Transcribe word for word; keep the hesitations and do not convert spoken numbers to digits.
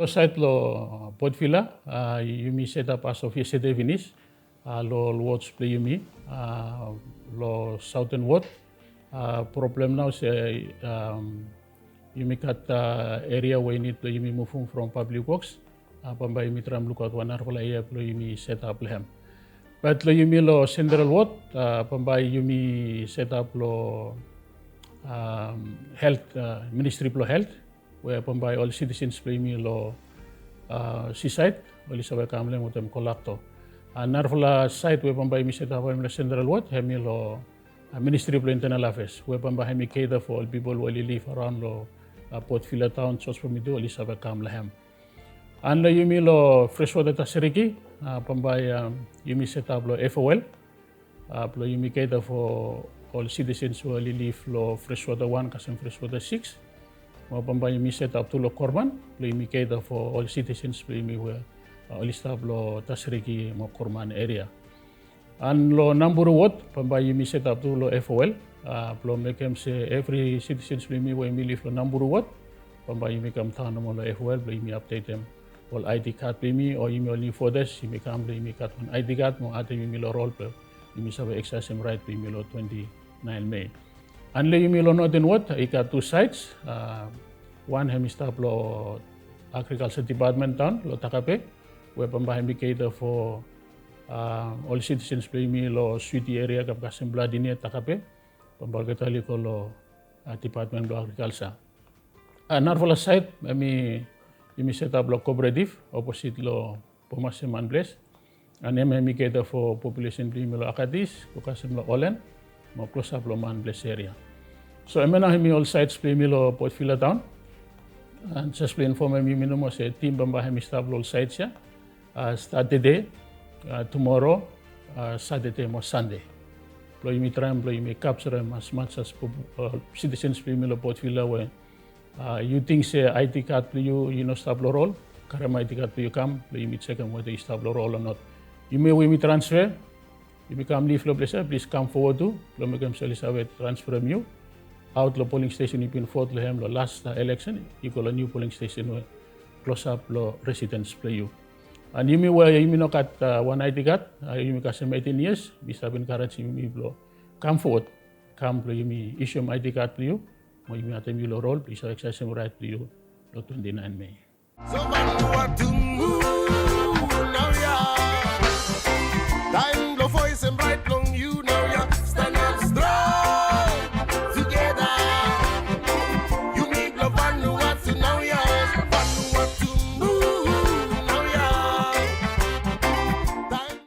Saed lo Port Vila, a, yumi set ap as of yesterday finis, a, lo ol wards blo yumi, a, lo Southern Ward. A, problem nao se, am, yumi gat, a, eria we i nid blo yumi muvum from Public Works. A, bambae yumi traem lukaot wan narafala eria blo yumi set ap lo hem. Bat lo yumi lo Central Ward, a, bambae yumi set ap lo, am, Health, a, Ministry blo Health, we bambae ol citizens blo yumi lo, a, Seaside oli save kam lo hem wetem kolakto. A, narafala saed we bambae yumi set ap lo hem lo Central Ward, hemi lo, a, Ministry blo Internal Affairs, we bambae hemi cater fo ol pipol we oli liv araon lo, a, Port Vila taon, George Floyd Meadow, oli save kam lo hem. An lo yumi lo Freshwater Tasiriki, a, bambae, am, yumi set ap lo F O L, a, blo yumi cater fo ol citizens we oli liv lo Freshwater wan kasem Freshwater six. Mo bambae yumi set ap tu lo Korman blo yumi cater fo ol citizens blo yumi we, a, oli stap lo Tasiriki mo Korman eria. An lo Namburu Ward, bambae yumi set ap tu lo F O L, a, blo mekem se evri citizens blo yumi we yumi liv lo Namburu Ward, bambae yumi kam daon nomo lo F O L blo yumi apdetem ol I D card blo yumi, o yumi ol new voters, yumi kam blo yumi gat wan I D card mo adem yumi lo rol blo yumi save eksaesem raet blo yumi lo twenty nine Mei. An lo yumi lo Northern Ward, i gat tu saed, a, wan hemi stap lo Agriculture Department daon lo Takape, we bambae hemi cater fo, a, ol citizens blo yumi lo Sweety eria, Kapkasem, Bladine, Takape, bambae olgeta oli go lo, a, Department blo Agriculture. A, narafala saed, hemi, yumi set ap lo Cooperative, opposite lo Bomasem Manples. An hem hemi cater fo population blo yumi lo Akatis, go kasem lo Olen, mo klosap lo Manples eria. So hemia nao hemi ol saeds blo yumi lo Port Vila taon. An jes blo infomem yumi nomo se tim bambae hemi stap lo ol saeds ia, a, stat tede, a, tumoro, a, Satade mo Sande. Blo yumi traem blo yumi kapjarem as much as po-, a, citizens blo yumi lo Port Vila we, a, yu ting se I D card blo yu i no stap lo rol, karem I D card blo yu kam blo yumi jekem weta i stap lo rol o not. Yumi we yumi transfer, yumi kam liv lo ples ia, plis kam fowod tu blo mekem se oli save transferem yu aot lo polling station yu bin vot lo hem lo las, a, eleksen, yu go lo niu polling station we klosap lo residens blo yu. An yumi we yumi no gat, a, wan I D card, a, yumi kasem eighteen years, mi stap enkarejem yumi blo kam fowod, kam blo yumi isium I D card blo yu, mo yumi adem yu lo rol blo yu save eksaesem raet blo yu lo twenty nine Mei.